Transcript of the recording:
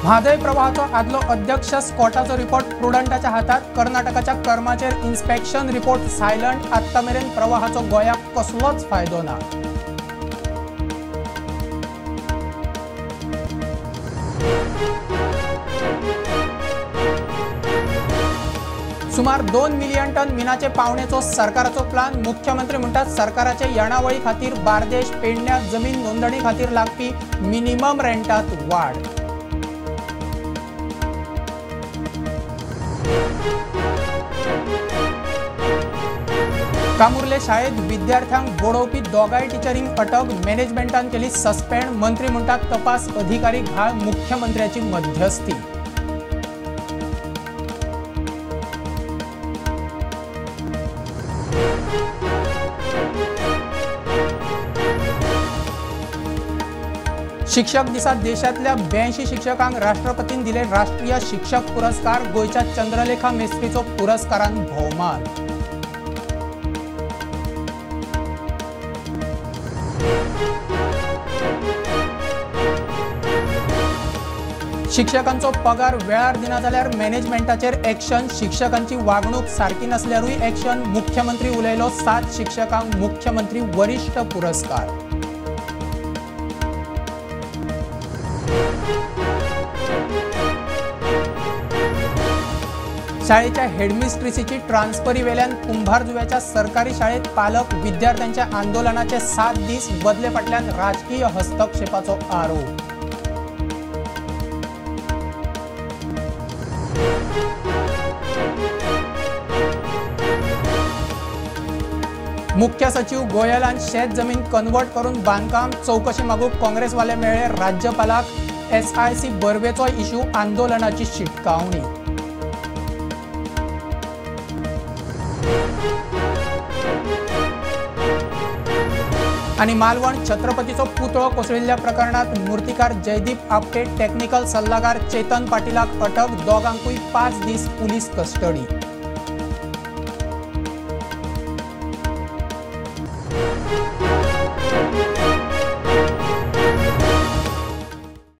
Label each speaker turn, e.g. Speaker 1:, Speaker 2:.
Speaker 1: म्हादय प्रवाहाचो आदलो अध्यक्ष स्कॉटाचो रिपोर्ट प्रुडंटाच्या हातात। कर्नाटकाच्या कर्माचेर इन्स्पेक्शन रिपोर्ट सायलंट। आत्तां मेरेन प्रवाहाचो गोंयाक कसलोच फायदो ना। सुमार 2 मिलियन टन मिनाचे पावणेचो सरकाराचो प्लान। मुख्यमंत्री म्हणटात सरकाराचे येणावळी खातीर बार्देश पेडण्या जमीन नोंदणी खातीर लागपी मिनिमम रेंटात वाड। कामुर्ले शाळेत विद्यार्थ्यांक बोडोवपी दोगांय टिचरींक अटक। मॅनेजमेंटान केली सस्पेंड। मंत्री म्हणटात तपास अधिकारी घाळ, मुख्यमंत्र्याची मध्यस्थी। शिक्षक दिसा देशांतल्या 82 शिक्षकांक राष्ट्रपतीन दिले राष्ट्रीय शिक्षक पुरस्कार। गोंयच्या चंद्रलेखा मेस्त्रीचो पुरस्कारान भोवमान। शिक्षकांचो पगार वेळार दिना जाल्यार मॅनेजमेंटाचेर एक्शन। शिक्षकांची वागणूक सारकी नसल्यारूय एक्शन। मुख्यमंत्री उलयलो, 7 शिक्षकांक मुख्यमंत्री वरिष्ठ पुरस्कार। शाळेच्या हेडमिस्ट्रेसीची ट्रान्सफरी वेल्यान कुंभारजुव्याच्या सरकारी शाळेत पालक विद्यार्थ्यांच्या आंदोलनाचे 7 दीस। बदले फाटल्यान राजकीय हस्तक्षेपाचो आरोप। मुख्य सचिव गोयलान शेत जमीन कन्वर्ट करून बांदकाम चौकशी मागूंक काँग्रेसवाले मेळ्ळे राज्यपालाक। एसआयसी बर्वेचो इश्यू, आंदोलनाची शिटकावणी। आनी मालवण छत्रपतीचो पुतळो कोसळिल्ल्या प्रकरणात मूर्तिकार जयदीप आपटे, टेक्निकल सल्लागार चेतन पाटीलाक अटक। दोगांकूय 5 दीस पुलीस कस्टडी।